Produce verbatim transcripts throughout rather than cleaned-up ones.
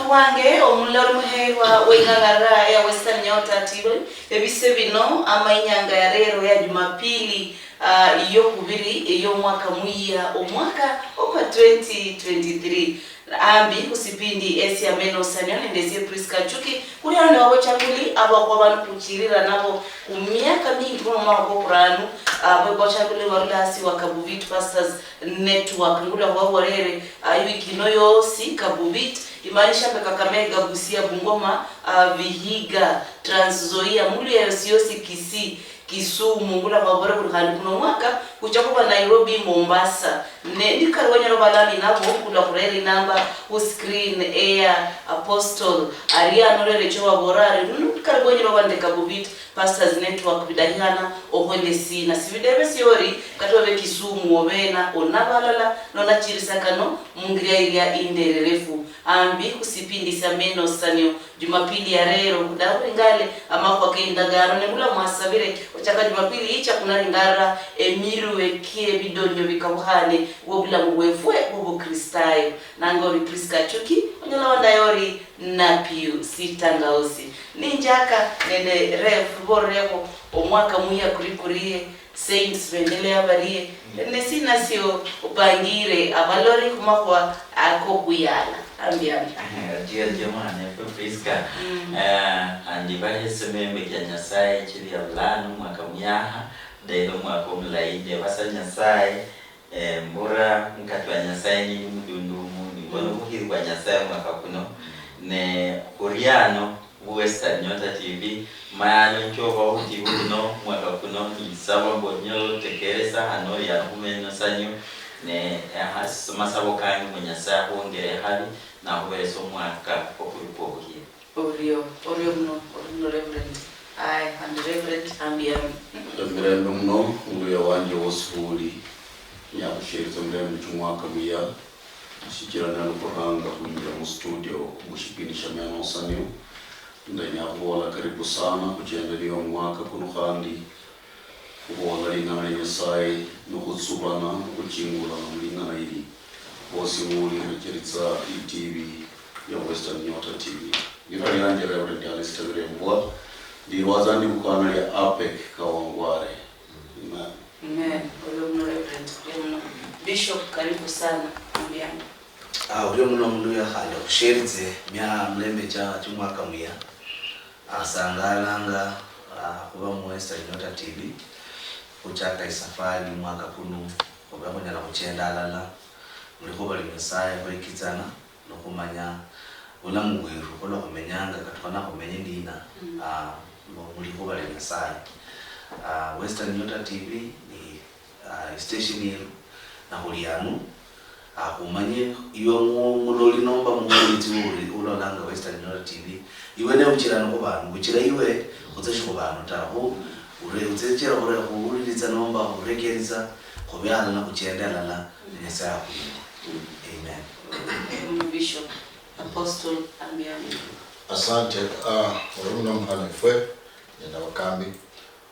Wange omulori muheerwa w'eing'ang'arira eya Western Nyota T V, ebise bino ama inyanga ya reero ya Jumapili, ah, iyokhubiri ey'omwaka muyia, omwaka okwa twenty twenty-three. Ambi khusipindi esia Meno Sanio nende esie Prisca Chuki, khuli ano nende babochakuli abakhuba bano khuchirira nabo khumiaka mingi khuno mwaka kwokhurano, ah, babochakuli barula hasi wa Kabubit Pastors Network. Ngula khubaborere, ah, iwiki ino yosi Kabubit imaanisha mbe Kakamega, Busia, Bungoma, ah, Vihiga, Trans Nzoia, mulu yosi yosi, Kisii, Kisumu, ngula khwabore buli khandi kuno mwaka kucha khuba Nairobi, Mombasa. Ne nikali wanyala obalani nabo, ngula khurera inamba khu screen eya Apostle. Ari ano rere cho babora ari, nikali wanyala oba nende Kabubit Pastors Network, bidahikhana okhole sina. Sibidebe siori, kata obe Kisumu, obena, ona balala, nona chirisa kano, mungiri iria indererefu. Ambi khusipindi sia Meno Sanio, Jumapili ya reero, khudaha khulingale amakhuwa keindagano, ne ngula mwasabire, ochaka Jumapili yicha khunaringara emirwe kie bidonyo bikabukhane bwobulamu bwefwe bwobukristayo. Nange ori Prisca Chuki, onyala wandaye ori Napiu Sitangausi. Ninjaka nende Rev Borekho, omwaka muya kuri kurie, Saints bendelea barie. Mm. Ne sinasio upangire abalori khumakhuwa ako khuyala. Ambi, ambi. Adio, adio, mwana efwe Prisca. Mm. Eh, andi bahese membe kia Nyasaye chili abulano mwaka muyaha, ndelo mwaka omulayi, ndebasa Nyasaye, eh, mbura mukati wa Nyasaye nili mudundumu, nimbona, mm, obukhiri bwa Nyasaye mwaka kuno. Ne khuriano, Western Nyota T V, mayalo nchoba khu T V kuno, mwaka kuno, nisaba mbu onyala otekeresa, hano yali khumenosanyo, ne, eh, has-, masabo kange mbu Nyasaye akhwongere hali, nakhuberesa omwaka okuli kwobuhia. Orio, orio muno, orio muno, Reverend. Aye, and Reverend, ambi, ambi. Emirembe muno, nguluya wanje wosi huli, nyakhusheritsa mirembe chumwaka muya, shichira nali khuranga khwinjira mu studio, mu shipindi shia menosanio. Ndenya khubola karibu sana khuchendelia omwaka kuno khandi khubola ling'ana lia Nyasaye, nokhutsubana, nokhuchingulana muling'ana ili. Bosi muli khucheritsa i T V ya Western Nyota T V. Lina lianje Reverend Alistair Birembwa, ndi lwatsa ndi mukwana lia APEC Kawangware. Amen. Amen. Orio muno Reverend, orio muno. Bishop, karibu sana. Ambi, ambi. Ah, orio muno muluya khandi khusheritse mia mulembe cha chumwaka muya. Asangalanga, ah, khuba mu Western Nyota T V, khuchaka isafari mwaka kuno, khube khunyala khuchenda alala, mulikhuba lia Nyasaye khwekitsana, nokhumanya bulamu bweru, khulwa khumenyanga, kata khana khumenye ndina, mm, ah, mu-, mulikhuba lia Nyasaye. Ah, Western Nyota T V ni ah, istation yeru, nakhuli ano, ah, khumanye iwe mu-, muloli nomba muhulitsi uli ulolanga Western Nyota T V, iwe ne uchira no khubandu, uchira iwe khutse shi khubandu ta, khu ure-, utse chira ure-, khuhulilitsa nomba khurekeritsa, khube alala, khuchende alala, ne Nyasaye akhulinde. Amen. Bishop, Apostle, ambi, ambi. Asante, ah, uri muno muhana ifwe, nenda bakambi.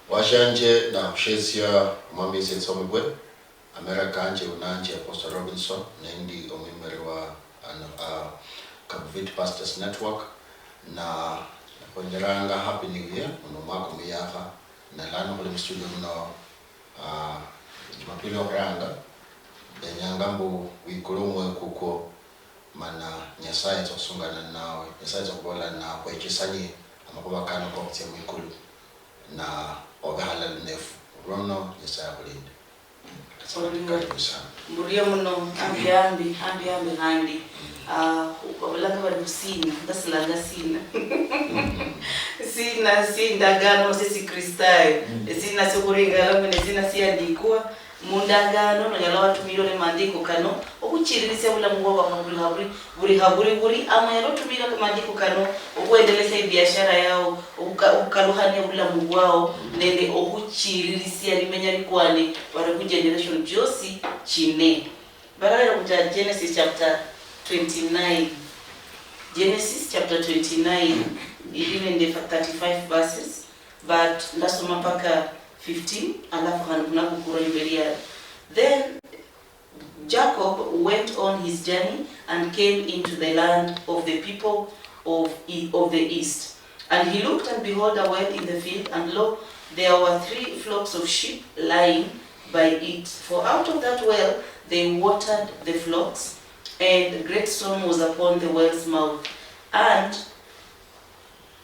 Washanje nakhushesia Omwami Yesu etsomibwe, amera kanje unanje Apostle Robinson, nendi omwimeri wa, ano, ah, Kabuviti Pastors Network, na khwenyeranga Happy New Year, muno mwaka muyakha, na lano khuli mu studio muno, ah, Jumapili yokhuranga, ndenyanga mbu wikule omwoyo kukwo, mana Nyasaye atsa khusungana nawe, Nyasaye atsa khubola nawe, khwechesanie amakhuba kano kokhutsia mwikulu. Na obe halala nefu. Olwono Nyasaye akhulinde. Karibu sana. Murio muno, ambi, ambi, ambi, ambi, khandi, ah, babolanga bari busina, ndasilanga sina. Sina, sindagano, se sikristayo. Mm. Esina sikhuringala, mune sina siandikwa. Mundagano, nonyala watumira ne maandiko kano okhuchirisia bulamu bwabakha buli haburi, buli haburi buri, ama onyala otumira maandiko kano okhwendelesia ibiashara yao, okhuka-, okhukalukhania obulamu bwao, nende okhuchirisia limenya likwane bari khu generation chiosi chine. Barahera khucha Genesis chapter twenty-nine. Genesis chapter twenty-nine, ili nende thirty-five verses, but ndasoma paka fifteen, alafu khandi khunakukura imberi yayo. Then, Jacob went on his journey and came into the land of the people of, e- of the east. And he looked, and behold, a well in the field, and lo, there were three flocks of sheep lying by it. For out of that well they watered the flocks, and a great stone was upon the well's mouth. And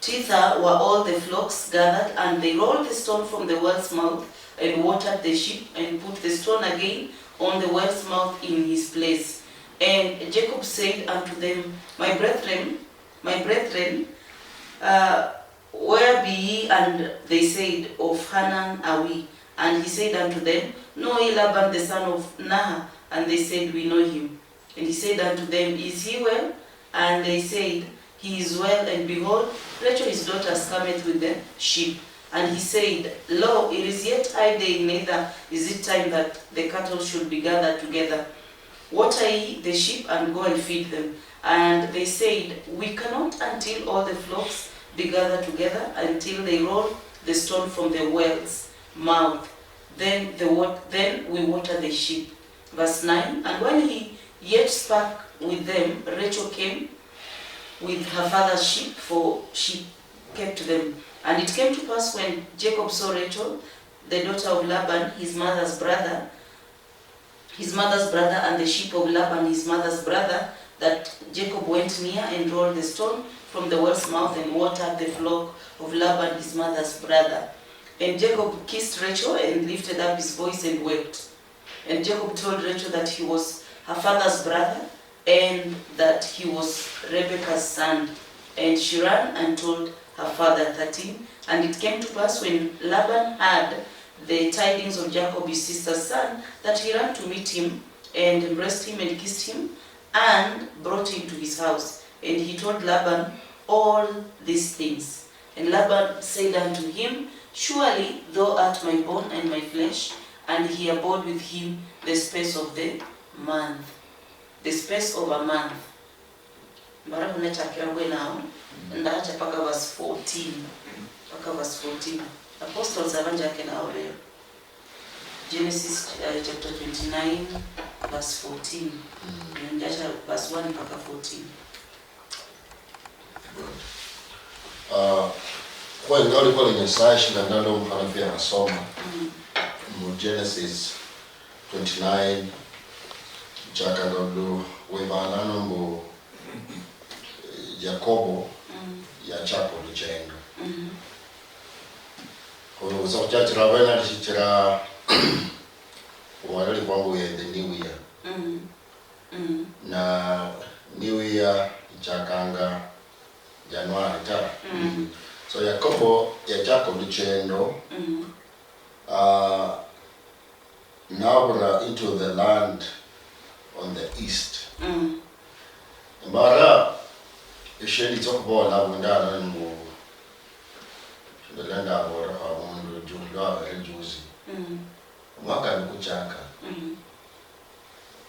thither were all the flocks gathered, and they rolled the stone from the well's mouth, and watered the sheep, and put the stone again on the well's mouth in his place. And Jacob said unto them, My brethren, my brethren, uh, where be ye? And they said, Of Haran are we. And he said unto them, Know ye Laban the son of Nahor? And they said, We know him. And he said unto them, Is he well? And they said, He is well, and behold, Rachel his daughter cometh with the sheep. And he said, Lo, it is yet high day, neither is it time that the cattle should be gathered together. Water ye the sheep, and go and feed them. And they said, We cannot until all the flocks be gathered together, until they roll the stone from the well's mouth. Then the wat- then we water the sheep. Verse nine. And while he yet spake with them, Rachel came with her father's sheep, for she kept them. And it came to pass, when Jacob saw Rachel, the daughter of Laban, his mother's brother, his mother's brother, and the sheep of Laban, his mother's brother, that Jacob went near and rolled the stone from the well's mouth and watered the flock of Laban, his mother's brother. And Jacob kissed Rachel and lifted up his voice and wept. And Jacob told Rachel that he was her father's brother, and that he was Rebekah's son. And she ran and told her father. Thirteen. And it came to pass, when Laban heard the tidings of Jacob his sister's son, that he ran to meet him, and embraced him, and kissed him, and brought him to his house. And he told Laban all these things. And Laban said unto him, Surely thou art my bone and my flesh. And he abode with him the space of the month. The space of a month. Mara khunachakira bwenawo, ndacha paka verse fourteen. Paka verse fourteen. Apostles abanjake nawo lero. Genesis, uh, chapter twenty-nine, verse fourteen. Ndacha verse one paka fourteen. Ah, khwenga likhuwa lia Nyasaye shinga ndala omukhana fia nasoma mu Genesis twenty-nine, chakanga lu webana nombu, eh, Yakobo yachaka oluchendo. Khuno khutsa khuchachira abwene ali shichira khubona likhuwa mbu we the new year. Na new year ichakanga January ta. So Yakobo yachaka oluchendo. Ah, nabura into the land on the east. Mara eshienditsa okhubola abundu ano ni mu ndala ndaboolekho abundu ju- lwabere juzi. Omwaka nikuchaka,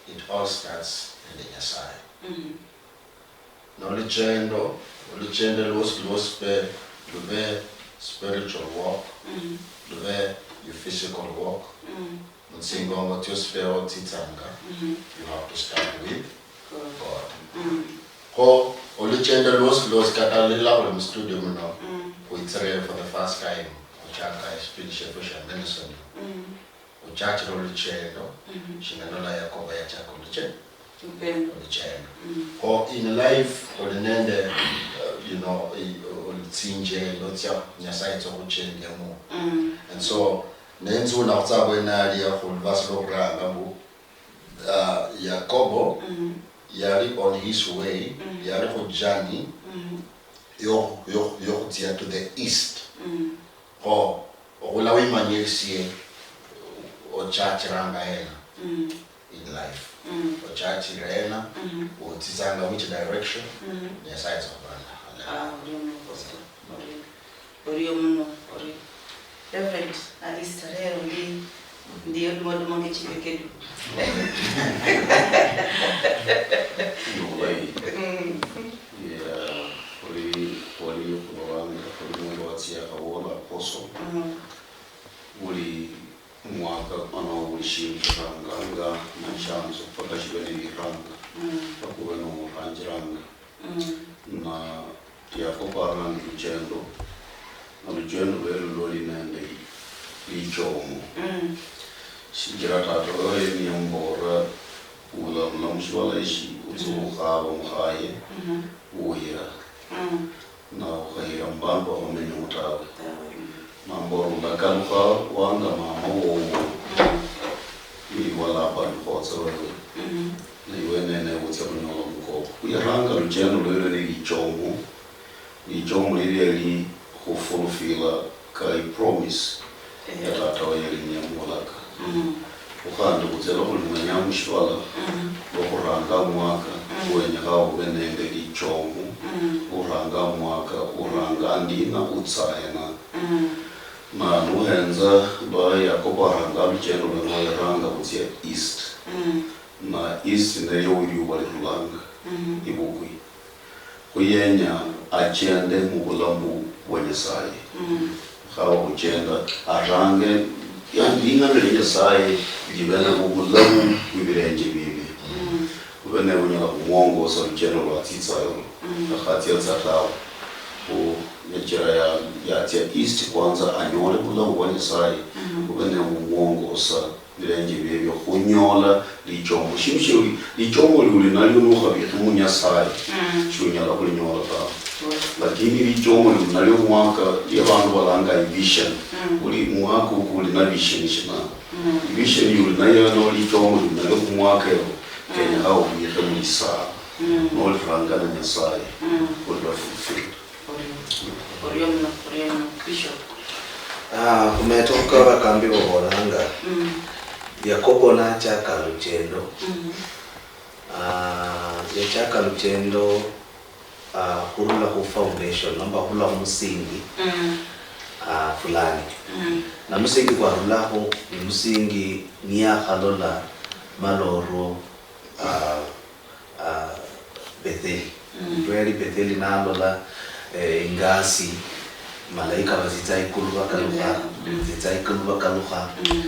it all starts nende Nyasaye. Noluchendo, oluchendo lwosi lwosi pe lube spiritual walk, lube your physical walk, mutsingongo tsiosi pe otsitsanga, you have to start with God. Kho oluchendo lwosi lwosi, kata lila khuli mustudio muno, khwitsire for the first time khuchaka eshipindi shiefwe shia Nelson. Ochachire oluchendo, shinga nolwa Yakobo yachaka oluche- oluchendo. Kho in life khuli nende, uh, you know, i- tsinjendo tsia Nyasaye tsiokhuchendiamo. And so nenzuna khutsa abwene alia khulubasi lwokhuranga mbu, uh, Yakobo yali on his way, yali khu journey yo- yo- yokhutsia to the east. Kho okhula wimanyirisie ochachiranga hena in life. Ochachire hena, otsitsanga which direction, Nyasaye tsa khubana. Ah, orio muno, Apostle. Orio. Orio muno, orio. Reverend Alistair, lero ndi, ndi odumaduma ngechibekedu. Nobulayi. Yeah, khuli, khuli khulolanga, khuli mundu watsia akhabola apostle. Buli mwaka, ano, buli shindu shiranganga, nashanza okhukola Njiranga. Mm. Na Yakobo aranga luchendo, na luchendo lwelu lwali nende lichomo. Mm. Shinjira tata waye niyambola, "Ula, ula mushivala ishi, utsi, mm, ukhaba mukhaye, mhm, uhira." Mm. Na ukhayira mubandu bakhumenyamo tawe. Tawe, mm. Nambola, "Ulakalukha wanga mama wowo, mm, iwa Labani khotse wewe. Mhm. Na iwe nene utsia khunyola mukoko." Khuyaranga luchendo lwelwe ni lichomo, lichomo lilia li khufulfila ka ipromise ya, ehe, tata waye yali niyamulaka. Mm. Kho khandi khutsia lwa khuli mwenya mushivala, mm, lwa khuranga mwaka, mm, khwenyekha ube nende lichomo, mm, uranga mwaka, uranga ndina, utsa hena. Mm. Na nuhenza lwa Yakobo aranga luchendo lwene, yeranga khutsia east. Mm. Na east neyo iliuva lirulanga, mhm, ivukwi. Khuyenya achende muvulamu vwa Nyasaye. Mm. Khava khuchenda arange, yani, ling'ana lia Nyasaye live na muvulamu vwi vilenje vievie. Mm. Khuve naye unyala khumwongosa luchendo lwatsitsayo, mm, akhatsia tsa tawe. Khu nechira ya, yatsia east kwanza anyole vulamu vwa Nyasaye, mm, khuve naye umwongosa vilenje vievio khunyola lichomo. Shindu shia lichomo liuli nalio nukhabikhi mu Nyasaye, mm, shunyala khulinyola tawe. Mm. Lakini lichomo liuli nalio mwaka lia vandu valanga i vision. Mm. Uli mwaka uku uli na vision shina? Mm. Vision yuli nayo no lichomo liuli nalio khu mwaka eyo, mm, kenyekha ubikhe mu lisaa. Mm. Noliranga na Nyasaye, mm, ulila fulfilled. Orio, orio muno, orio muno, Bishop. Ah, khumeta khuka abakambi babolanga, mm, Yakobo nachaka luchendo, mm, ah, yachaka luchendo, ah, khurula khu foundation, nomba khurula khu musingi, mm, ah, fulani. Mm. Na musingi kwarulakho, ni musingi niyakhalola maloro, ah, ah, Betheli. Mm. Lweyali Betheli nalola, eh, ingasi, malaika batsitsa ikulu bakalukha, mm, batsitsa ikulu bakalukha. Mm.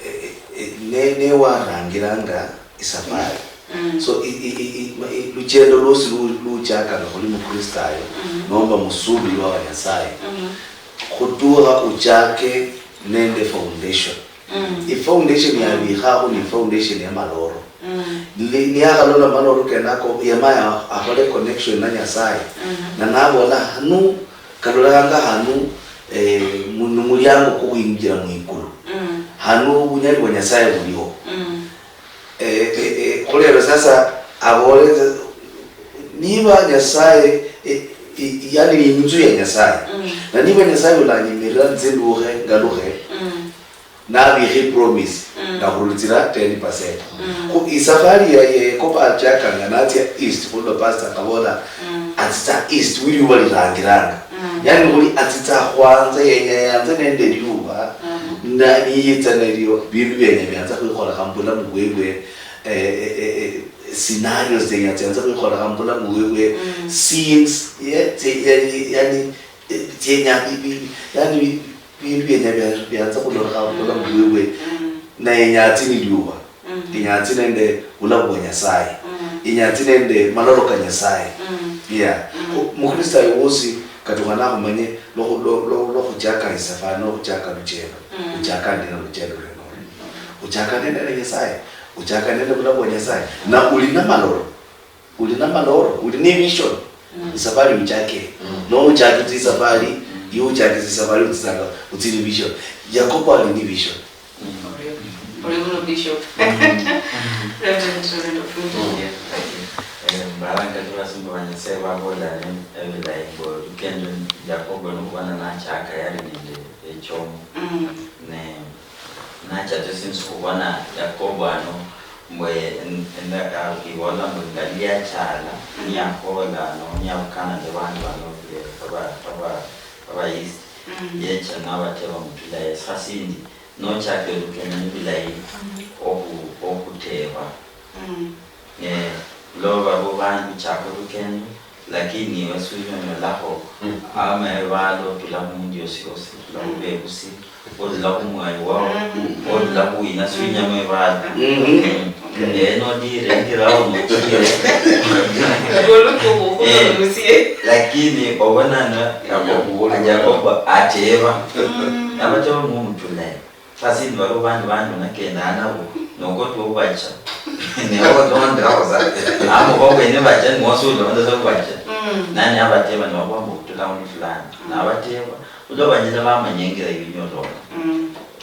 Eh, eh, eh, ne, ne warangiranga isafari. Mm. So, i, i, i, i, ma, i, luchendo lwosi lu, luchakanga khuli Mukristayo, mm, nomba musuubilwa wa Nyasaye, mm, khutukha uchake nende foundation. Mm. Ifoundation, mm, yabikhaho ni foundation ya maloro. Mm. Ni, niyakhalola maloro kenako, yamaya akhole connection na Nyasaye. Mm. Na nabola hanu, kalolekhanga hanu, eh, mu, ni muliango kwo khwinjira mwikulu. Mm. Hanu bunyali bwa Nyasaye buliho. Mm. Eh, eh, eh, khulero sasa abole, niba Nyasaye, eh, eh, yani ni inzu ya Nyasaye. Mm. Na niba Nyasaye ulanyimirira nze ndukhe, ngalukhe, mm, nabikha ipromise, mm, ndakhurulitsira ten percent. Mm. Khu isafari ya, ya Yakobo achakanga natsia east, khulwa pastor akabola, mm, atsitsa east, wiliuva lirangiranga. Mm. Yani khuli atsitsa khwanza, yenya yanze nende liuva, mm, na niyitsa nelio, bindu byenya byanza khwikholekha mubulamu bwebwe, eh, eh, eh, eh, scenarios tsienya tsianza khwikholekha mubulamu bwebwe, mm, scenes, yeah, tsi-, yani, yani, eh, tsienya bi-, bi-, yani, bi-, bindu bienya bia-, bianza khulolekha mubulamu bwebwe, mm, na yenya atsi ni liuva, mm, yenya atsi nende bulamu bwa Nyasaye, mm, yenya atsi nende malolo ka Nyasaye. Mm. Yeah. Mm. Khu-, Mukristayo wosi katukha nakhumanye lwo khu-, lwo-, lwo-, lwokhuchaka isafari nokhuchaka luchendo. Mm. Uchaka nina luchendo lwenolo? Uchaka nende na Nyasaye? Uchaka nende bulamu bwa Nyasaye? Na uli na malolo? Uli na maloro, uli ni vision. Mm. Isafari uchake. Mm. No uchake tsi safari, mm, iwe uchake tsi safari utsitsanga, utsi ni vision. Yakobo ali ni vision. Mm. Uli, uli muno Bishop. Mm. Reverend, Reverend Ofundi. Mm. Yeah. Eh, mbaranga tu basimba banyase babola ne, ebilayi mbo, lukendo Yakobo nubona nachaka yali nende echomo. Mm. Ne, Nacha tsa sinzi khubona Yakobo ano, mbwe en-, enda-, a-, ibola mbwe ngali yachala, mm, niyakhola ano, niyabukana nende bandu bano, eh, baba, baba, baba East, mm, yecha nabateba mutula Yesu. Khasindi, nochaka elukenya nibilayi, mm, okhu-, okhuteba. Mm. Eh, loba bo bandu chaka olukendo, lakini iwe sunyonyolakho, mm, ama ebalo otula mundu yosi yosi, otula, mm, khubebusi, otula khumwayi wao, mm, otula khuwina sunyama ebalo. Mm-hmm. Mm. Eh, nodire, ndirawo nochire. Olukuku khulolusie. Lakini obonana Yakobo, Yakobo ateba. Nabateba mu mutulayi. Sasa indi baliwo bandu bandi onakenda nabo, nokotwa obubacha. Newe otondirakho sa. Ama oba bwene bacha, niwasi olonda sa obubacha. Nani abateba nibakhwamba okhutula aundi fulani. Nabateba, olwa banyala bamanya ingira yinyolokha.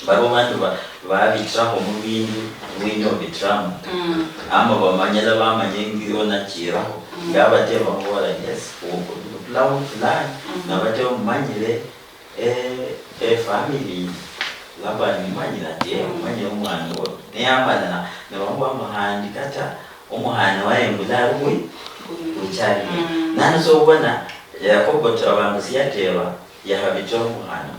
Baliwo bandu ba-, babitsirakho mubindu, mubindu obitsirakho. Ama bamanyala bamanya ingira onachirakho. Ndabateba mbola, yes, u-, u-, utula aundi fulani. Nabateba mumanyire, eh, eh, family. Labda nimanyire ati, eh, mumanyire omwana oyo. Neyamala na-, nibamubamba khandi kata omukhana waye mbula arubwi, uchali. Nano sobona, Yakobo t-, abandu siyateba, yakhabitsa omukhana.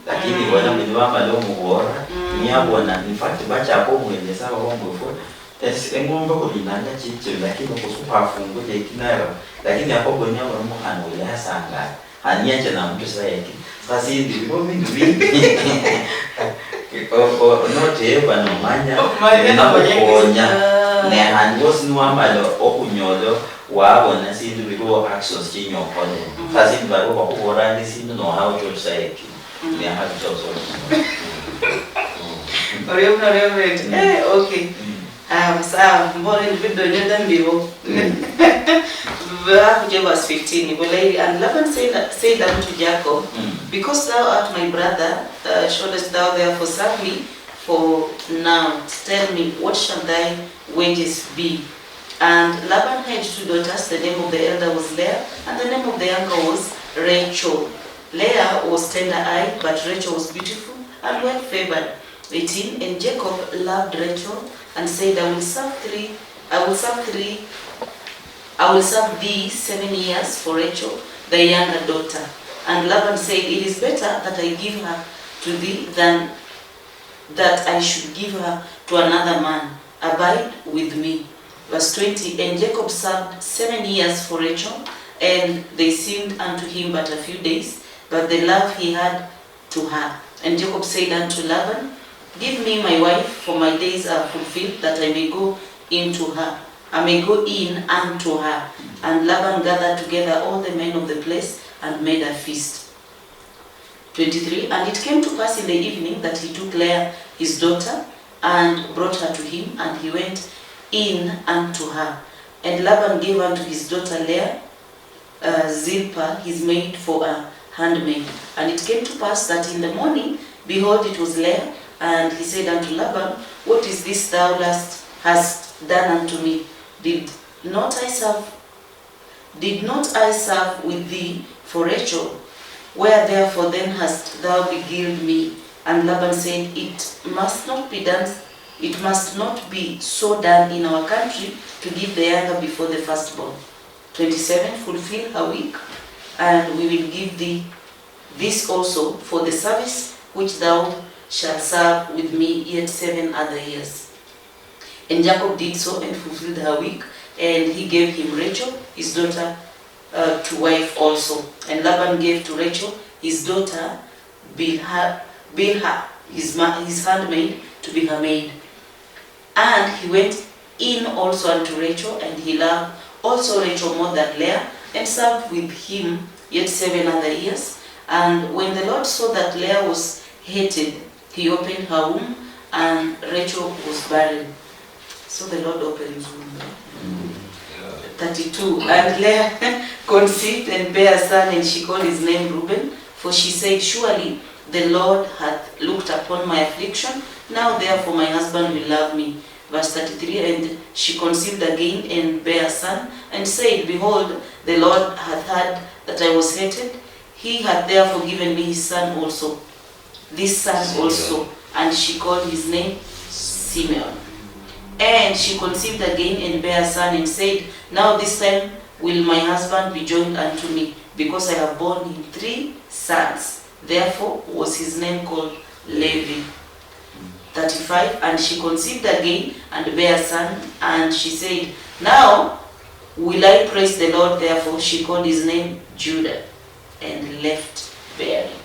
Lakini bona mbu nibamala omubola, niyabona, in fact, bachaka omwelesa baba mbwefu, es-, eng'ombe khulindanga chichiri, lakini khukhafungula ekinara, lakini Yakobo niyabona omukhana oyo yasangala. Khandi niyacha namutusa yeke. Sasa sindi, bibo bindu bindi. O-, o-, noteba nomanya, omanya, binakhukhonya. Ne khandi bosi niwamala okhunyola, wabona sindu biliwo actions chinyokole. Sasa sindi baliwo bakhubolanga esindu noha ochotusa yeke. Niyakhatusa busa. Orio muno, Reverend. Eh, okay. Um, sawa, mbole ndibidonyo dambibo. Bakhuche verse fifteen, bulayi, and Laban said, said unto Jacob, because thou art my brother, uh, shouldest thou therefore serve me? For now, tell me, what shall thy wages be? And Laban had two daughters, the name of the elder was Leah, and the name of the younger was Rachel. Leah was tender-eyed, but Rachel was beautiful and well-favored. Eighteen, and Jacob loved Rachel and said, I will serve three, I will serve three, I will serve thee seven years for Rachel, thy younger daughter. And Laban said, it is better that I give her to thee than that I should give her to another man. Abide with me. Verse twenty, and Jacob served seven years for Rachel, and they seemed unto him but a few days, but the love he had to her. And Jacob said unto Laban, give me my wife, for my days are fulfilled, that I may go in to her. I may go in unto her. And Laban gathered together all the men of the place and made a feast. Twenty-three, and it came to pass in the evening that he took Leah his daughter and brought her to him, and he went in unto her. And Laban gave unto his daughter Leah uh, Zilpah his maid for a handmaid. And it came to pass that in the morning, behold, it was Leah, and he said unto Laban, what is this thou last hast done unto me? Did not I serve, did not I serve with thee for Rachel? Where therefore then hast thou beguiled me? And Laban said, it must not be done, it must not be so done in our country to give the younger before the firstborn. Twenty-seven, fulfill her week, and we will give thee this also for the service which thou shalt serve with me yet seven other years. And Jacob did so and fulfilled her week, and he gave him Rachel, his daughter, uh, to wife also. And Laban gave to Rachel his daughter Bilhah, Bilhah his, ma- his handmaid, to be her maid. And he went in also unto Rachel, and he loved also Rachel more than Leah, and served with him yet seven other years. And when the Lord saw that Leah was hated, he opened her womb, and Rachel was barren. So the Lord opens womb. Thirty-two, and Leah conceived and bare a son, and she called his name Reuben, for she said, surely the Lord hath looked upon my affliction. Now therefore my husband will love me. Verse thirty-three, and she conceived again and bare a son, and said, behold, the Lord hath heard that I was hated. He hath therefore given me his son also, this son also. And she called his name Simeon. And she conceived again and bare a son, and said, now this time will my husband be joined unto me, because I have borne him three sons. Therefore was his name called Levi. Thirty-five, and she conceived again and bare a son, and she said, now will I praise the Lord. Therefore she called his name Judah, and left bearing.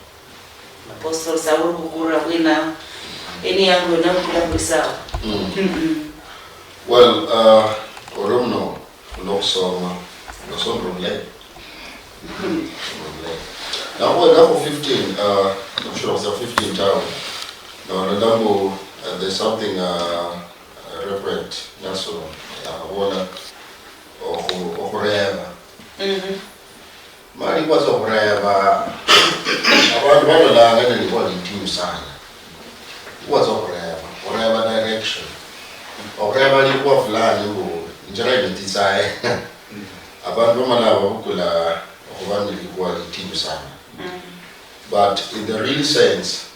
Apostle Saul Kukura Wina, any yangu na kula kulisawa. Well, uh, oromuno, no, Soma. Nasoma Romulai. Romulai. Nakhwelakho fifteen, uh, nakhushilokhesa fifteen tawe. Nolola mbu, uh, there's something, uh, Reverend Nelson yakhabola okhu-, okhureba. Mali khwatsa okhureba, abandu balolanga nilikuwa litinyu sana. Khwatsa okhureba, okhureba direction. Okhureba likhuwa fulani mbu injira ino itsitsa hena. Abandu bamala babukula okhuba nilikuwa litinyu sana. But in the real sense,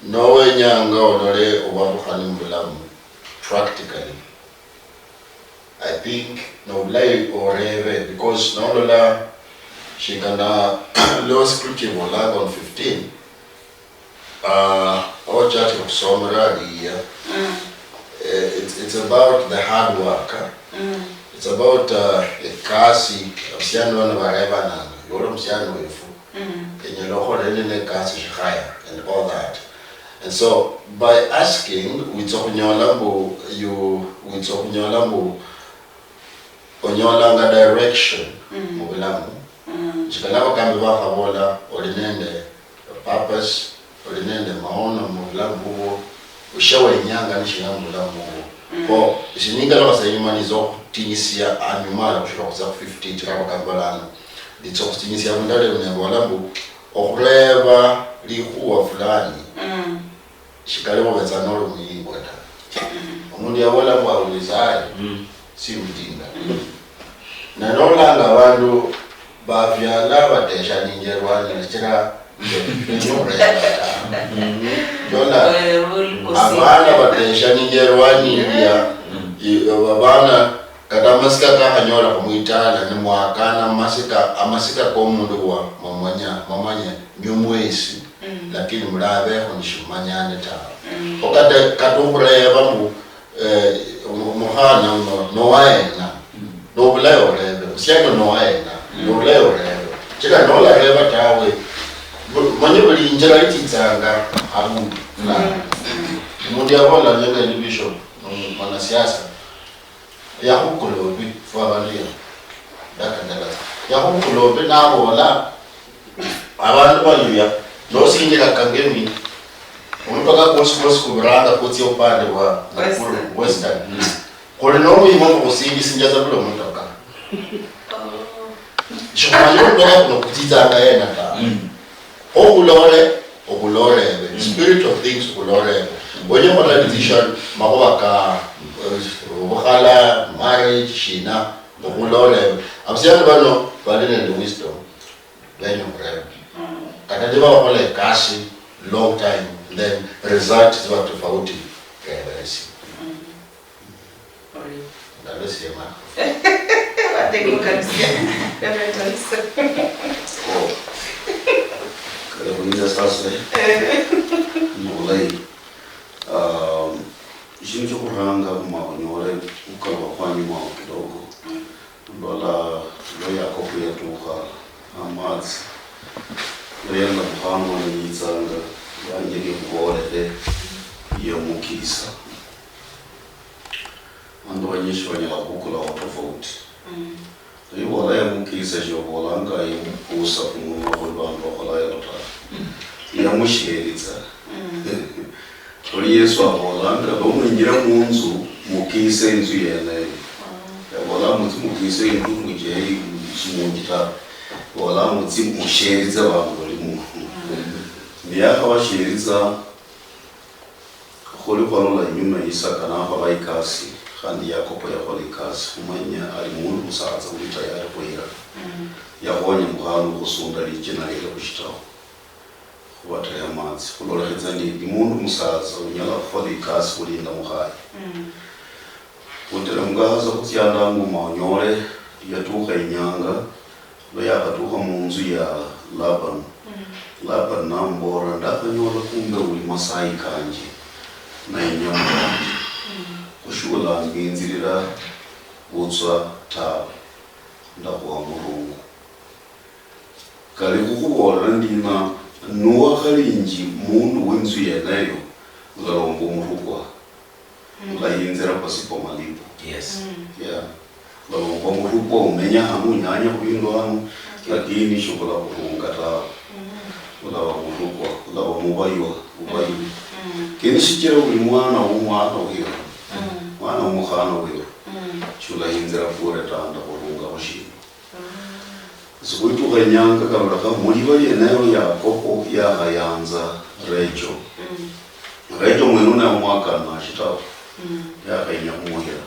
nowenyanga olole obabukhani mubulamu practically, I think nobulayi orebe, because nolola shingana law scripture ibolanga on fifteen, uh, ochati okhusomera aliya. Eh, it's, it's about the hard work, eh? It's about, uh, ekasi. Abasiani bano barebananga, yoli omusiani wefu, enyala okhola ene nekasi shikhaya and all that. And so by asking, witsa okhunyola mbu, you, witsa okhunyola mbu onyolanga direction mubulamu. Shikala abakambi bakhabola oli nende purpose, oli nende maono mubulamu bubwo, osha wenyanga nishina mubulamu bubwo. Kho, eshiningalukha sa inyuma nitsa okhutinyisia anyuma ala khushira khutsa khu fifteen, chira abakambi balano. Nitsa okhutinyisia abundu alebe nembola mbu, okhureba likhuwa fulani, shikali khubetsa noli omuyingwa ta. Omundu yabola mbu awulizaye, si mujinga. Na nolanga abandu bafyala bateshaninje erwanyi, sichira ndola abana bateshaninje erwanyi ilia, i-, abana kata amasika kakhanyolekha mwitala, nimwakana amasika, amasika komundu wa mwamanya, mwamanya nywe mwesi, lakini mulabeho nishimumanyane tawe. Kho kata, kata okhureba mbu, eh, omu-, omukhana uno nowaena, nobulayi orebe, musiani uno nowaena, nobulayi orebe. Chila nolareba tawe, bu-, manye buli injira itsitsanga abundu fulani. Omundu yabola nende ni bishop, mm, mwanasiasa, yakhukula obi, fwe abandu ya, dakandala. Yakhukula obi nabola, abandu baluya, nosinjira Kangemi, omutoka kwosi kwosi kubiranga kutsia upande wa Nakuru, Western. Western. Khuli nomwima mukhusinjisinja sa buli omutoka. Shikhumanya omutoka kuno kutsitsanga yena ta. Okhulole, okhulorebe. Spirit of things okhulorebe. Wenye khukhola decision, makhuba ka, eh, obukhala, marriage, shina, okhulorebe. Abasiani bano bali nende wisdom, benya okhureba. Kata niba bakhola ekasi long time, then result ziba tofauti, kebesi. Orio. Ndalo siema. Watego kabisa. Reverend Nelson. Oh. Kale khuyinza sasa. Eh. Mulayi. Um, eshindu shiokhuranga khumanya onyole khukalukha khwanyuma awo kidogo. Ndola lwa Yakobo yatukha amatsi, lwa yanga mukhana niyitsanga, yanje nikhubolere, yamukisa. Bandu banyishi banyala khubukulaho tofauti. Nibola yamukisa, shobolanga yamukusa khumunwa khuli bandu bakhola yalo ta. Yamusheritsa. Khuli Yesu abolanga, nomwinjira munzu, mukise inzu yeneyo. Yabola, mutsi mukise inzu, mujeyi, simunji ta. Bola, mutsi musheritse bandu bali muno. Niyakhabasheritsa, khuli khwalola inyuma Isaka nakhola ikasi, khandi Yakobo yakhola ikasi, khumanya ali mundu musatsa uli tayari khwira. Yakhonya mukhana okhusunda lichina liere khushitawo, khubataya amatsi, khulolekhitsa ndi, ndi mundu musatsa unyala khukhola ikasi khulinda mukhaye. Khuteremuka hasa khutsia ndanguma onyole, yatukha inyanga, lwa yakhatukha munzu ya Laban. Laban namubolera, ndakhanyola kumbe uli masayi kanje, nainyama yanje. Khushiulanginzirira butswa tawe, ndakhuha murungu. Kali khukhubolera ndina, nuwakhalinji mundu weinzu yeneyo, ngalomba omurukwa. Ulayinzira pasipo malipo. Yes. Yeah. Olaba omutukwa umenya hanu unyanya khubindu hanu, lakini shikhula khurunga tawe. Olaba mutukwa, olaba mubaywa, mubaywi. Lakini shichira uli mwana womwana weru, mwana womukhana weru, shulahindira kure tawe, ndakhurungakho shindu. Sikhwitukha inyanga kalolekha muliba lienelo Yakobo yakhayanza Recho. Recho mwene uno yamwakana shitabu. Yakhenya khumuhira.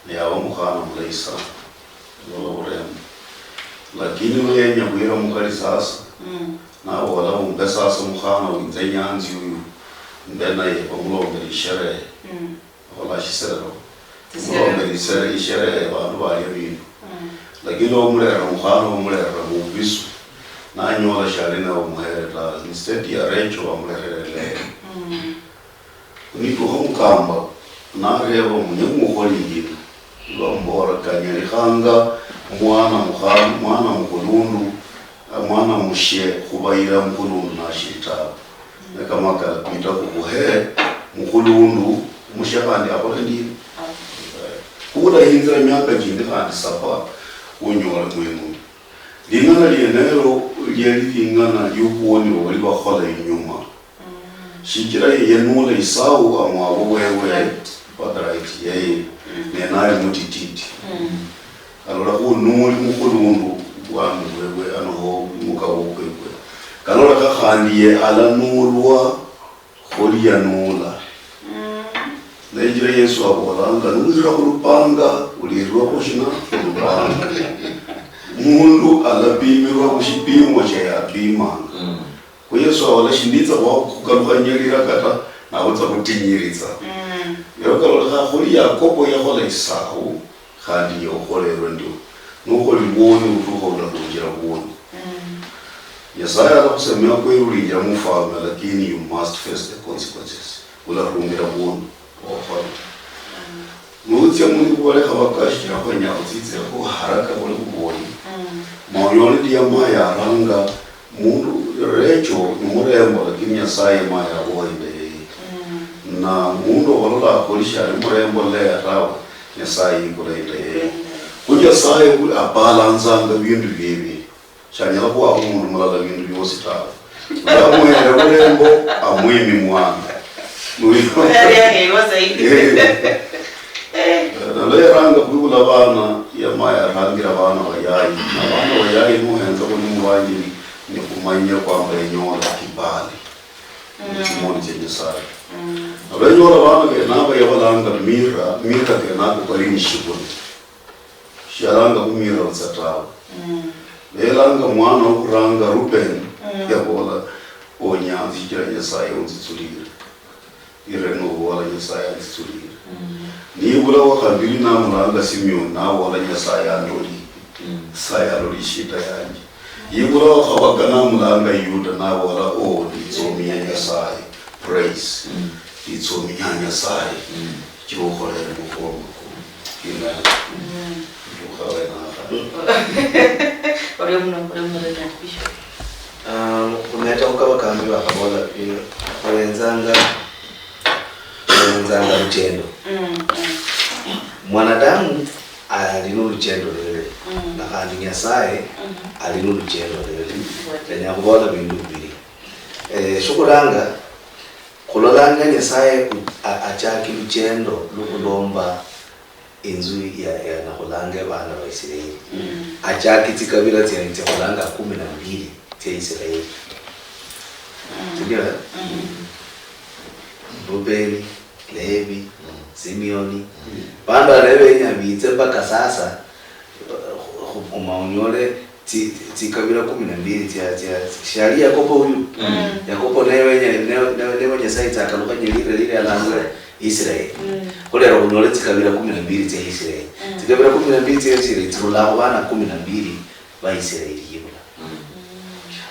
Ne yaba omukhana mulayi sana. Lola burembo. Lakini lwa yenya khwira mukhali sasa, nabola, umbe sasa omukhana winze nyanzi uyu, mbe naye, bamulombere isherehe. Akhola shiserero. Mulombere isere-, isherehe, bandu balya bindu. Lakini omulera mukhana, omulera mubisu, nanyola shali nawe omuhere ta. Instead ya Recho, bamulerere lero. Nitukha mukamba, nareba mbu, "Ne mukholi yina?" Bambola, "Kanyalikhanga mwana mukha-, mwana mukhulundu, mwana mushe khubayira mukhulundu nashili tawe." Ne kamakala pita khukhuhe mukhulundu mushe khandi akhole ndina. Khula inzira miaka chindi khandi saba, unyole mwene uyu. Ling'ana lienelo liali ling'ana liobwoni bwabali bakhola inyuma. Shichira ye yenuula Esau amwabo wewe, birthright yeye, ne nali mutititi. Alolekha unuuli mukhulundu bwami bwebwe, anoho mukabo kwebwe. Kalolekha khandi ye alanuulwa khuli yanuula. Nechira Yesu abolanga, "Niwirira khulupanga, ulirwa khushina? Khulupanga." Mundu alapimirwa khushipimo shia yapimanga. Kho Yesu abola, "Shinditsa khwa-, khukalukhanyia lira kata, nawe tsa khutinyiritsa." Lero kalolekha khuli Yakobo yakhola Esau, khandi iwe ukholerwe ndio. Nokholi bwoni, utukha ularunjira bwoni. Nyasaye alakhusemea kweli ulinjira mufalme, lakini you must face the consequences. Ularungira bwoni, okhola. Nutsia mundu khubalekha bakashira khwenya khutsitsira khu haraka khuli khuboyi. Ma onyole ndi yama yaranga mundu Recho ni murembo, lakini Nyasaye ma yaboha inda yeye. Na mundu obalola akholi shali murembo leya tawe, Nyasaye yikula inda yeye. Khu Nyasaye khu abalanzanga bindu biebie. Shanyala khuha omundu mulala bindu biosi tawe. Ulia amuhere burembo, amwimi mwana. Nuyo. Yali ahewa zaidi. Eh. Eh. Nalo yaranga khwibula bana, yama yarangira bana bayayi. Na bana bayayi nuhenza khuli mubanjiri, ni khumanya kwamba enyola kibali. Ni chimoni cha Nyasaye. Nalo enyola bana kenaba yabalanga mira, mira kenako kali ni shibuli. Shialanga khumira butswa tawe. Nelanga mwana wokhuranga Reuben, yabola, "Onyanzi shichira Nyasaye unzitsulire." Irene obola, "Nyasaye anzitsulire." Nibula wakhabili namulanga Simeon, nabola, "Nyasaye andoli. Nyasaye aloli ishida yanje." Yibula wakhabaga namulanga Yuda, nabola, "Oh, nditsomia Nyasaye. Praise. Nditsomia Nyasaye." Chiokholere mukhuwa makulu. Amen. Amen. Ndukha wenakha. Orio muno, orio muno, Bishop. Ah, khumeta khukaba kambi bakhabola pia, khwenzanga, khwenzanga luchendo. Mwanadamu ali noluchendo lulwe, na khandi Nyasaye ali noluchendo lulwe. Ndenya khubola bindu bibili. Eh, shikhuranga, khulolanga Nyasaye a-, achaki luchendo lukhulomba inzu ya, ya nakhulanga ebana ba Isiraeli. Achaki tsikabila tsia, tsiakhulanga kumi na mbili tsia Isiraeli. Sindio, eh? Rubeni, Levi, Simeoni. Bandu aba benya bitse mpaka sasa, khu-, khu-, khuma onyole tsi-, tsikabila kumi na mbili tsia, tsia, shiali Yakobo uyu? Yakobo newe, ne-, ne-, newe Nyasaye tsakalukhanye lira, lira alangwe Israeli. Khulero khunyole tsikabila kumi na mbili tsia Israeli. Tsikabila kumi na mbili tsia Israeli tsirula khu bana kumi na mbili ba Israeli yibula.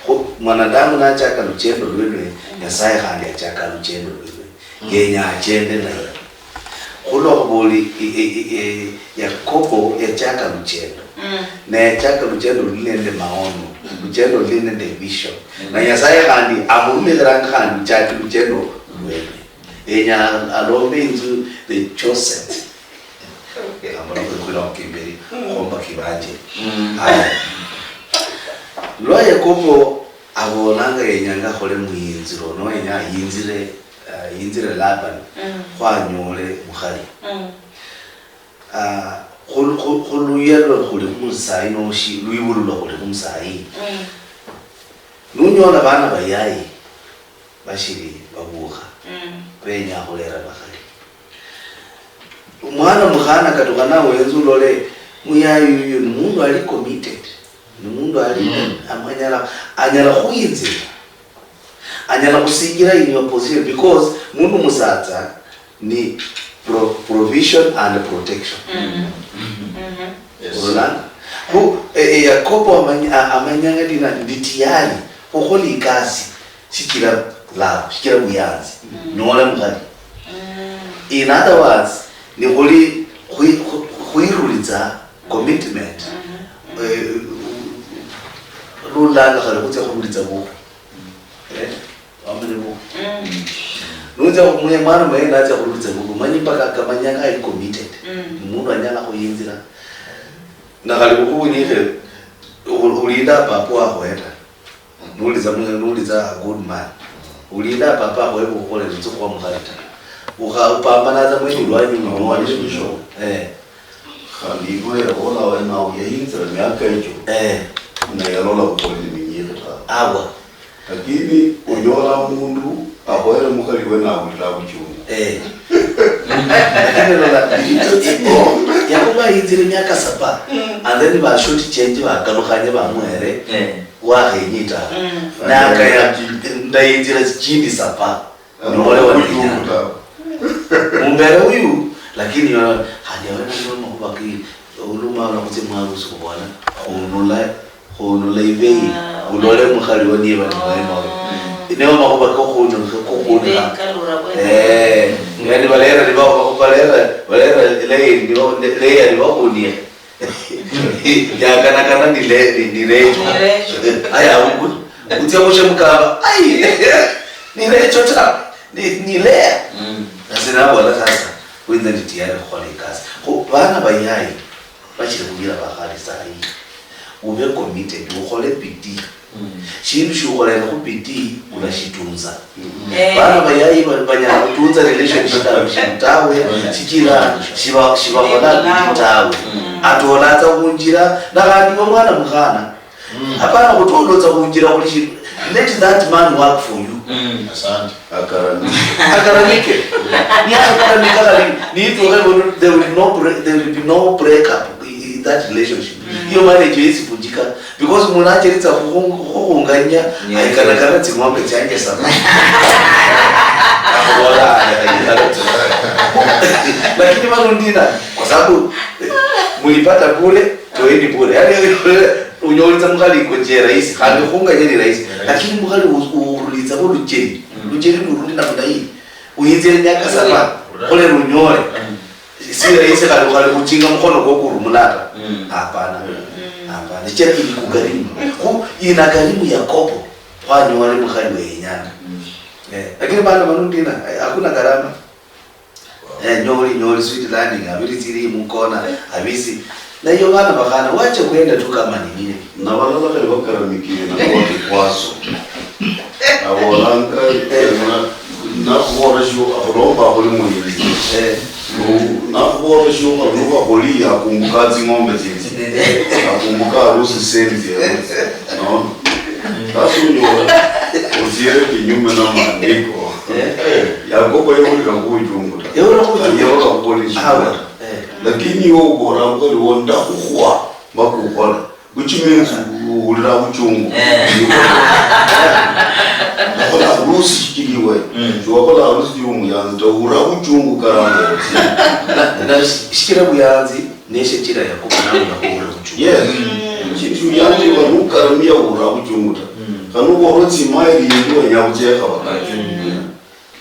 Khu mwanadamu nachaka luchendo lwelwe, Nyasaye khandi achaka luchendo lwelwe. Yenya achende naye. Khulwa khuboli, i-, i-, i-, i-, Yakobo yachaka luchendo. Ne yachaka luchendo luli nende maono. Luchendo luli nende vision. Na Nyasaye khandi amurumikhiranga khandi uchaki luchendo lwelwe. Yenya alombe inzu the chosen. Okay. Khwira khukimberi, khomba kibanje. Haya. Lwa Yakobo abolanga yenyanga akhole muyinziro, no yenya ayinzire, ah, yinzire Laban, khwanyole mukhali. Ah, khul-, khul-, khuluya lwa khuli khumusayi noshi, lwibulu lwa khuli khumusayi. Nunyola bana bayayi, bashiri babukha, benya khulera bakhali. Omwana mukhana katukhana wenza ulole, muyayi uyu ni mundu ali committed, ni mundu ali, anyala, anyala khuyinzira, anyala khusinjira in your position, because mundu musatsa ni pro-, provision and protection. Yes. Ololanga? Khu, eh, eh, Yakobo amanya-, a-, amanyanga ndina ndi tiyari khukhola ikasi. Shichira love, shichira buyanzi. Nyola mukhali. In other words, ni khuli khwi-, khu-, khwirulitsa commitment. Eh, lulanga khali khutsia khurulitsa bukhu. Eh, wamanya bukhu. Nutsia khumwe mwana mwenye natsia khurulitsa bukhu, manyi mpaka akamanyanga ali committed. Ni mundu anyala khuyinzira. Na khali bukhu bunyikhe, u-, ulinda papa wakhoya ta. Nulitsa mu-, nulitsa a good man. Ulinda papa akhoye bukhole nitso khwa mukhali ta. Ukha-, upambana tsa mwenye ulwanyi uno. Eh. Khandi ikhoye yabola wena uya yinzira miaka echo. Eh. Na yalola bukhole ni minyikhi ta. Awa. Lakini unyola mundu akhoyere mukhali we nawulira buchungu. Eh. Lakini lola, Yakobo ayinzire miaka saba. And then ba short change bakalukhanye bamuhere. Eh. Wakhenyita. Nakaya ndayinzira chindi sapa. Nole wanenyanga. Mumbere uyu, lakini yo, khandi awe nalio makhuba ki, uluma ula khutsia mwarusi khubola, khunula, khunula ibei, ulole mukhali wa niba ni mwene oyo. Neo makhuba ko khunula, ko khunula. Eh, yani balera ni ba, balera, balera lei ni ba, lei ni ba khunia. Yakanakana ni le-, ni, ni Recho. Ni Recho. Aya, uku-, utsia khushe mukamba. Ai, ni Recho ta. Ni, ni Lea. Nasi nabola sasa, khwinze ndi tiyari khukhola ikasi. Khu bana bayayi, bachire khuyira bakhali sahi. Ube committed, ukhole bidii. Shindu shiukholera khu bidii, ulashitunza. Eh. Bana bayayi ba-, banyala khutunza relationship tawe, shichira shiba-, shibakhola bidii tawe. Atola tsa khunjira, na khandi iwe mwana mukhana. Hapana khutola tsa khunjira khuli shindu. Let that man work for you. Asante. Akaramike. Akaramike. Ni akaramika khali, ni itwe khebo, there will no break, there will be no break up in that relationship. Hiyo marriage yesi vunjika. Because mundu acheritsa khukhung-, khukhunganya, yes, aikanakana tsing'ombe tsianje sana. Akhubola, "Lakini bano ndina, kwa sababu, eh, mulipata bure, toeni bure." Yani, unyolitsa mukhali kwa njia rahisi, khandi khunganya ni rahisi. Lakini mukhali u-, urulitsa khulucheni, lucheni lurundi namna hii, uyinzire miaka saba, khole lunyole. Si rahisi khali, khali khuchinga mukhono kwo kurumula ta. Hapana. Hapana. Sichira ili kugharimu. Khu inagharimu Yakobo, khwanyole mukhali weyenyanga. Eh, lakini bana bano ndina, eh, hakuna gharama. Eh, nyoli, nyoli, sweet landing, abiri tsiri mukona, abisi. Na hiyo bana bakhana, wache kwenda tu kama ni nini. Na balala khali bakaramikire na kwa kikwazo. Abolanga, eh, na, nakhubola sio, akhulomba akhuli muyinzi. Eh. Nu-, nakhubola sio, nubakholi, akumbuka tsing'ombe tsitsi. Akumbuka harusi sendi. No? Sasa unyola, usiere kinyume na maandiko. Eh. Yakobo yewulira khubuchungu ta. Yewulira khubuchungu. Yewulira khubola. Awa. Eh. Lakini iwe ubora mukali wo, ndakhukhwa, mpaka ukhola. Which means, u-, uhulira buchungu. Eh. Wakhola harusi shichira iwe. Siwakhola harusi yo muyanzi ta, uhulira buchungu karanga. Na, na shi-, shichira buyanzi, neshichira Yakobo nawe yakhubulira buchungu. Yes. Shindu shiuyanzi iwe nukaramia uhulira buchungu ta. Khane ubola tsimaili yindi wenya khutsiekha bakati.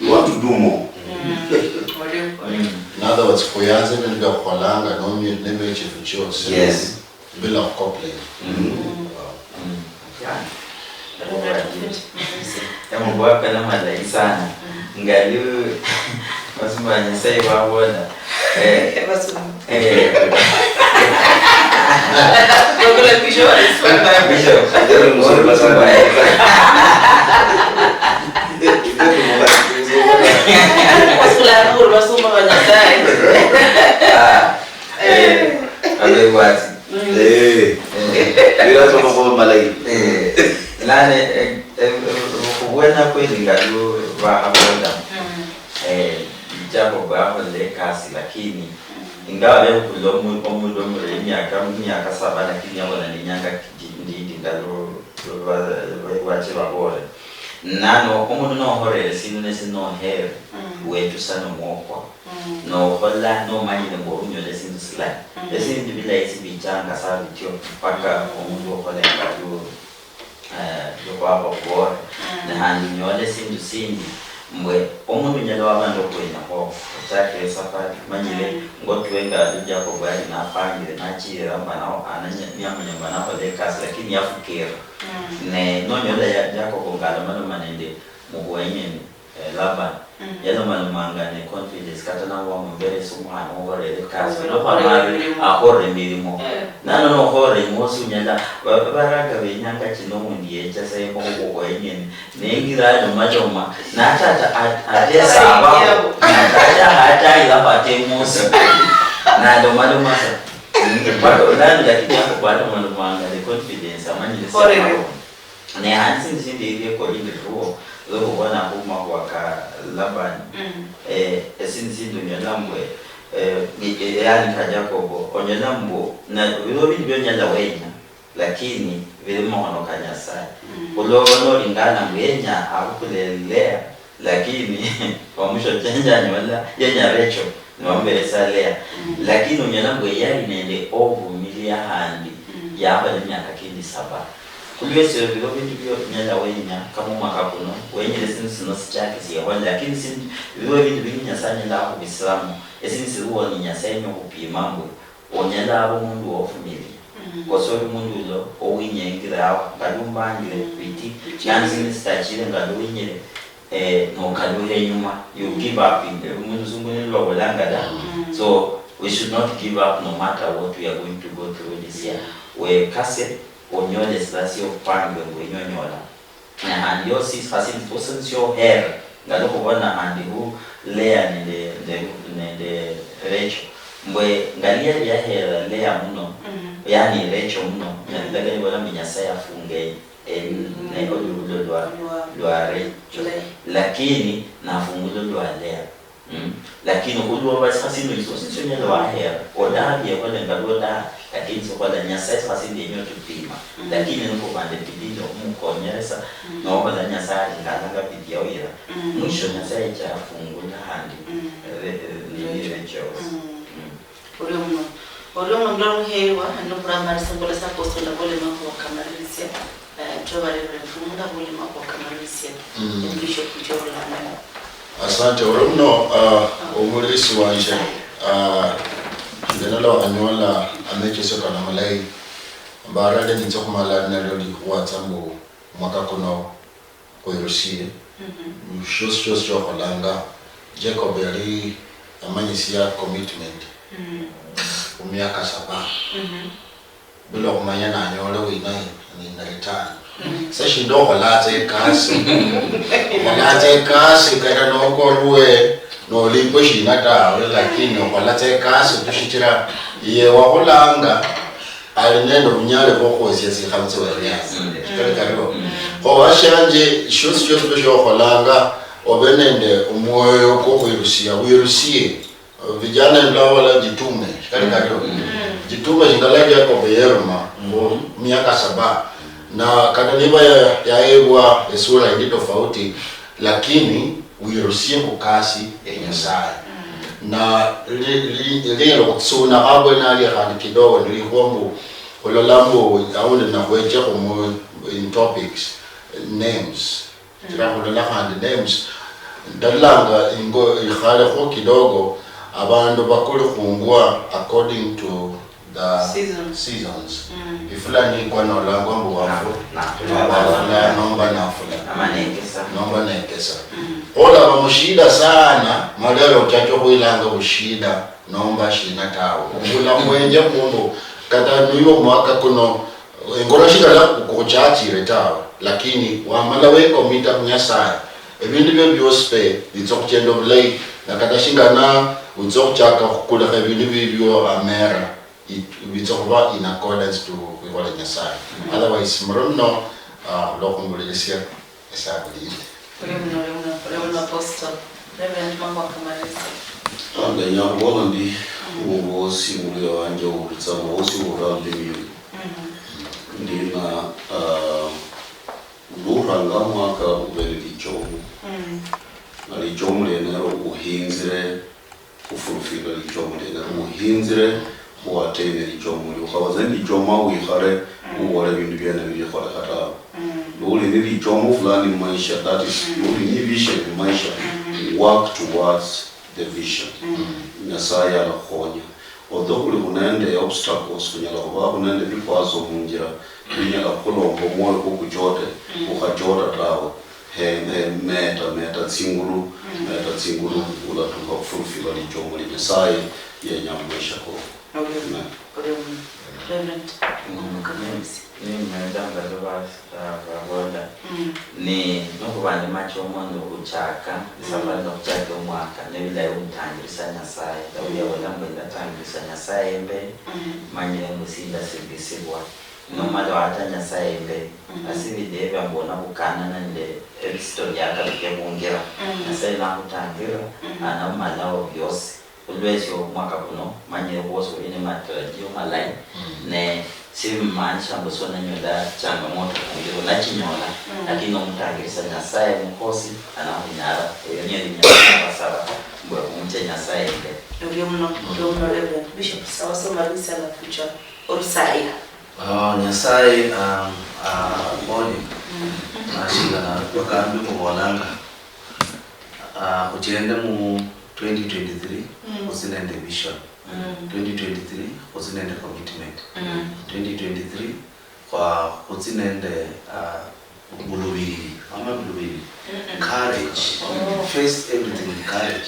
You want to do more. In other words, khuyanze bindu bia khukholanga, nomi-, neme echifu chiosi. Yes. Bila khucomplain. Wow. Yeah. Emubwako namalayi sana. Ngali basumba Nyasaye babola, Basuma. Eh. Bakula kwisho, basuma. Kwisho, ndio mzuri basuma. Basula nuru basuma wa Nyasaye. Ah. Eh. Abe bwati. Mm. Eh. Eh. Bila tomo kwa malaika. Eh. Nane, eh, eh, eh, kubwena kweli ngalu ba abonda. Mm. Eh, Jacob akholere ekasi, lakini ingawa bekhukula omu-, omundu omulala emiaka, emiaka saba, lakini yabona nenyanga ndi-, ndindi nga lu-, lu-, lwa-, lwa-, lwache babore. Nano omundu nohorere esindu nesi nohere, wechusa nomwokwa. Nokhola nomanyire mbu orunyole esindu silayi. Esindu bilayi sibichanga sa bityo, paka omundu okhola engalu eh, yokhwakha okhubora. Ne khandi unyole esindu sindi, mbwe omundu unyala waba nende okhwenya khwo, ochakire esafari, manyire ngotwe nga Jacob yali napangire, nachirira mba nao, ananya-, niyamunya mba nakhola ekasi, lakini yafukira. Ne nonyola ya Jacob nga alomaloma nende mukhwenyene, eh, Laban. Yalomalomanga ne confidence, kata nangwa mumberesi omwana okhorere ekasi, olwokhubera akhorere emirimo. Nano nokhorere imwosi unyala, ba-, baraga benyanga chino undi yecha sa imoko khukho yenyene, nengira alomaloma, natata at-, atesa abaho, natata atayira khwata imwosi, nalomaloma sa. But olandi lakini yako balomalomanga ne confidence, amanyire sa abaho. Ne handi sindu sindi ebiekoli biriwo, lwokhubona khumakhuwa ka Labani. Eh, esindu sindi onyola mbwe, eh, ni, eh, yani ka Jacobo, onyola mbu, na, biliwo bindu bionyala wenya, lakini bili mumakhono ka Nyasaye. Khulwoba nolingana mbu yenya abukule Lea, lakini omusho chenje anyola, yenya Rachel, nibamuberesa Lea. Lakini onyola mbu yali nende obuvumilia handi, yakhola emyaka kindi saba. Khulwesio, biro bindu bio nyala wenya, kama omwaka kuno, wenyire sindu sino sichake siehole, lakini sindu, biro bindu bingi Nyasaye anyala akhubisiramo, esindu siriwo ni Nyasaye niye okhupima mbu, onyala aba omundu wofumilia. Kosi oli omundu ulo, owinyengire awo, ngali ombangire, biti, yani sindu sitachire, ngali owinyire, eh, nokaluha enyuma, you give up in, muzungu nilwo babolanga da. So, we should not give up no matter what we are going to go through this year. Wekase, onyole esila siokhupangiwe mbu enywe onyola. Ne khandi yosi khasi nifusi nisiohera, ngali khubona khandi khu Lea nende, nende, nende Rachel. Mbwe ngali yali yahera Lea muno, yani Rachel muno, nali ndakali bola mbu Nyasaye afunge, eh, ne olubulo lwa, lwa Rachel. Lakini nafungula olwa Lea. Mm. Lakini khulwo basi khasi sindu syosi syonyala wahera, odaha byekhole nga lwodaha, lakini sikhola Nyasaye khasi ndenya otupima. Lakini nikhuba nende bidii nende okhumukonyeresa, nohola Nyasaye alingalanga bidii yao ira. Mwisho Nyasaye cha afungula handi, re-, re-, nini, Rachel. Mm. Orio muno, orio muno, ndora muhewa, nokhurambarisa mbola sa Apostle Ndabole makhuwa kamalirisia. Eh, chobarerere mfumula buli makhuwa kamalisia. Mm. Bishop Joel Lamela. Asante. Olwo muno, ah, omulirisi wanje, ah, ndenola wanyola amechesio kano amalayi. Mbarale ninze khumala nalio likhuwa tsa mbu mwaka kuno khwirusie. Mhm. Shiosi shiosi shiokholanga, Jacob yali amanyisia commitment. Mm. Khumiaka saba. Mhm. Bila okhumanya nanyoole wina ni, ni return. Mm. Sa shindu okhola tsa ekasi. Okhola tsa ekasi kata nokorwe, nolipwe shina tawe, lakini okhola tsa ekasi tu shichira ye wakhulanga ali nende obunyali bwokhuhosia tsikhabi tsiwene yasi. Mm. Kali kario. Mm. Kho washanje, shiosi shiosi shiokholanga, obe nende omwoyo kwokhwirusia, wirusie. Vijana ndula wala jitume, shikali kario. Mm. Jitume shingala Jacob yeruma, mu miaka saba. Na kata niba ya, yaebwa esura indi tofauti, lakini wirusie khukasi ya Nyasaye. Mm. Na li-, li-, linyala khutsuna abwene ali khandi kidogo, nilikhwo mbu, olola mbu, aundi nakhwechekho mu, in topics, names. Chira khulola khandi names. Ndalolanga ingo ikhalekho kidogo, abandu bakuli khungwa according to the seasons. Seasons. Mm. Ifula nikwa nolangwa mbu wafula. Na-, na-, wafula, nomba nafula. Ama nekesa. Nomba nekesa. Mm. Olaba mushida sana, malero ochacha okhwilanga bushida. nomba shina tawe. Obula khwenje khumbu, kata niyo omwaka kuno, engolo shingala khuchachire tawe, lakini wamala wekomita khu Nyasaye, ebindu bio biosi pe bitsa khuchenda obulayi, na kata shingana witsa khuchaka khukulekha ebindu bibio amera, it- bitsa khuba in accordance to khwikhola Nyasaye. Otherwise, murio muno, ah, khulwa khumbulilisya, Nyasaye akhulinde. Uli muno, uli muno, uli muno, Apostle. Reverend Mangwa Kamalisa. Ah, ndenya khubola ndi, khubosi muli wanje, owulitsa, na wosi owulira lulimi ulu. Ndina, ah, luranga mwaka ubere lichomo. Na lichomo lienelo uhinzire khufulfila lichomo lienelo, uhinzire khuatteine lichomo lio. Ukhaba tsa nende lichomo, wikhale, ubole ebindu biene bilikholekha tawe. Noli ni lichomo fulani mumaisha, that is, noli ni vision mumaisha, work towards the vision. Nyasaye alakhukhonya. Although khuli khunende obstacles, khunyala khuba khunende vikwazo munjira, binyala khukhulomba omwoyo kwo kuchote, ukhachota tawe. He, he, meta, meta tsingulu, meta tsingulu, ulatukha khufulfila lichomo lia Nyasaye yenya mumaisha koko. Amen. Reverend, Mangwa. Nimenda mbali bas- Ah, babola. Ni nokhuba ndi machomo nokhuchaka isafari, nokhuchaka omwaka, nebilayi omutangirisa Nyasaye. Daudi yabola mbu, "Ndatangirisa Nyasaye imberi, manyire mbu sindasingisibwa." Nomala wata Nyasaye imberi, asi bideyi biambona khukana nende ebistory yakabike khungira. Nyasaye nakhutangirira, anaumalawo biosi. Khulwesio omwaka kuno, manyire khuosi khuli nematarajio malayi, ne sibimaanisha mbu sonanyola changamoto khunjira, onachinyola, lakini nomutangirisa Nyasaye mukhosi, anakhunyala. Eyo niyo linyala khubasaba, mbu khumuche Nyasaye imberi. Orio muno, orio muno, Reverend Bishop, sawa, somalisia alafu cha orusaya. Ah, Nyasaye, ah, ah, akhonye. Nashingana bakambi mubolanga, ah, khuchende mu twenty twenty-three, khutsi nende vision. Twenty twenty-three, khutsi nende commitment. Twenty twenty-three, khwa-, khutsi nende, ah, bulubiriri. Mama bulubiriri. Courage. Face everything with courage.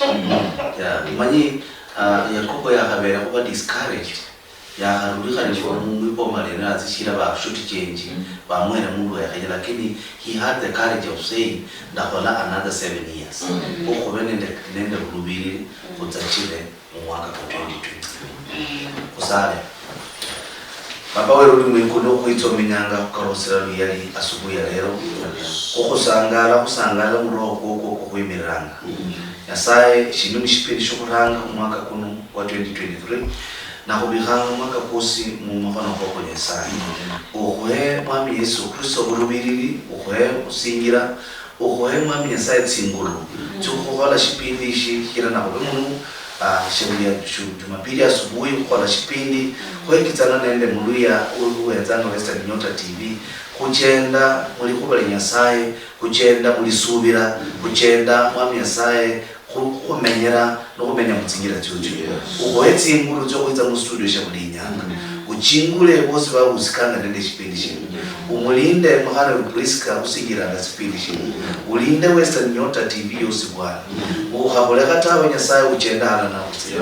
Yeah, manyi, ah, Yakobo yakhabere khuba discouraged. Yakharuli khandi mu, mu, mwiboma liene, natsishira ba short change, bamwere mundu wekhenya, lakini he had the courage of saying, "Ndakhola another seven years." Kho khube nende, nende bulubiriri, khutsachire mu mwaka kwa twenty twenty-three. Khusale. Papa weru uli mwikulu, khwitsa omenyanga khukarusira luyali asubuhi ya lero. Khukhusangala, khusangala mu roho kwokwo kwo khwimiriranga. Nyasaye, shino ni shipindi shokhuranga omwaka kuno kwa twenty twenty-three. Nakhubikhanga omwaka kwosi mumakhono koko Nyasaye. Okhuhe Mwami Yesu Kristo bulubiriri, okhuhe okhusingira, okhuhe Mwami Nyasaye tsingulu tsiokhukhola shipindi ishi, shichira nakhube muno, ah, shibulia shu-, Jumapili asubuhi khukhola shipindi, khwekitsana nende muluya u-, uwenzanga Western Nyota T V, khuchenda mulikhuba lia Nyasaye, khuchenda mulisubira, khuchenda Mwami Nyasaye khu-, khumenyera nokhumenya mutsinjira tsiotsio. Ukhoye tsingulu tsiokhwitsa mustudio shia buli inyanga. Uchingule bosi bahusikanga nende eshipindi shino. Umulinde mukhana wa Prisca usinjiranga tsipindi shino. Ulinde Western Nyota T V yosi Bwana. Ukhakhulekha tawe Nyasaye, uchenda halala nakhutse.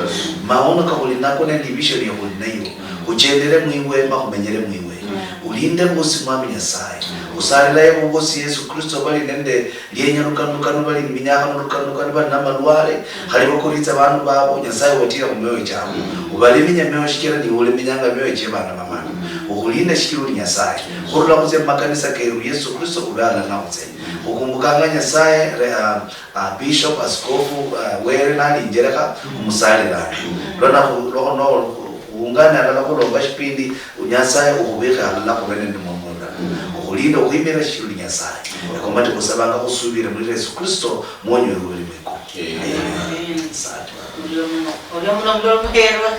Maono kakhuli nako nende vision yakhuli nayo, khuchendere mwiwe makhumenyere mwiwe. Ulinde bosi Mwami Nyasaye. Usalila yebo bosi Yesu Kristo bali nende lienya lukano lukano, bali niminyakhano lukano lukano, bali namalwale, khali bakoritsa bandu babo, Nyasaye watira khumioyo chiabo. Ubaliminya mioyo shichira niwe uliminyanga mioyo chie bana bamana. Ukhulinde shichira uli Nyasaye. Khurula khutsia mumakanisa keru, Yesu Kristo ube halala nakhutse. Khukumbukanga Nyasaye, re-, ah, ah, Bishop, Askofu, ah, Were nalinjerekha, khumusalilanga. Lwa nakhu-, lwa khuno-, khuungane halala khulomba shipindi, Nyasaye ukhubikhe halala khube nende mwoyo mulala. Ukhulinde, ukhwimire shichira uli Nyasaye. Ekomati khusabanga khusubire muli Yesu Kristo, mwonyi weru uli mwikulu. Amen. Asante. Orio muno, orio muno, muno muherwa.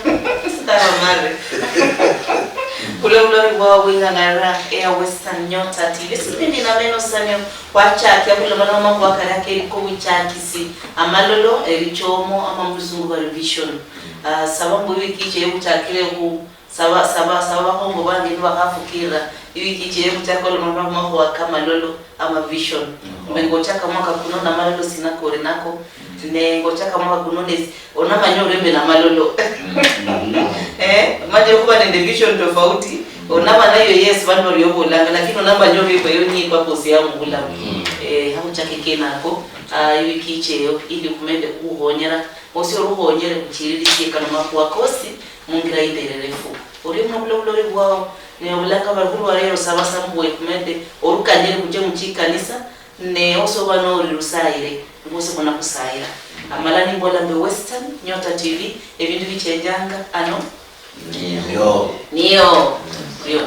Star Mare. Khulwa bulori bwao bwing'ang'ara, Air Western Nyota T V. Sipindi na meno sanyo, wachakia khulomana makhuwa karia keri kobuchakisi, amalolo, ebichomo, ama mulusungu bari vision. Ah, saba mbu iwiki ichie ibuchakire khu Saba, saba, saba bakhongo bange nibakhafukirira, iwiki ichire khuchaka olomba khumakhuwa kamalolo ama vision. Mbe ngochaka mwaka kuno namalolo sina kori nako. Ne ngochaka mwaka kuno nesi, onamanya orio mbe namalolo. Eh, manje khuba nende vision tofauti. Onaba nayo, yes, bandu bali obolanga, lakini onamanya orio mbe eyo niye purpose ya mubulamu. Eh, hakuchake kenako, ah, iwiki icheyo, ili kumende kukhonyera, osi orukhonyere kuchiririsie kano makhuwa kosi mungira indererefu. Orio mubula bulori bwao, ne obulanga bali khulwa lero saba sambuwe kumende, orukanyere kuche muchikanisa, ne osi oba nori rusayire, ngwosi khona khusayira. Amala nimbola mbe Western Nyota T V, ebindu bichenjanga ano. Niyo. Niyo. Niyo.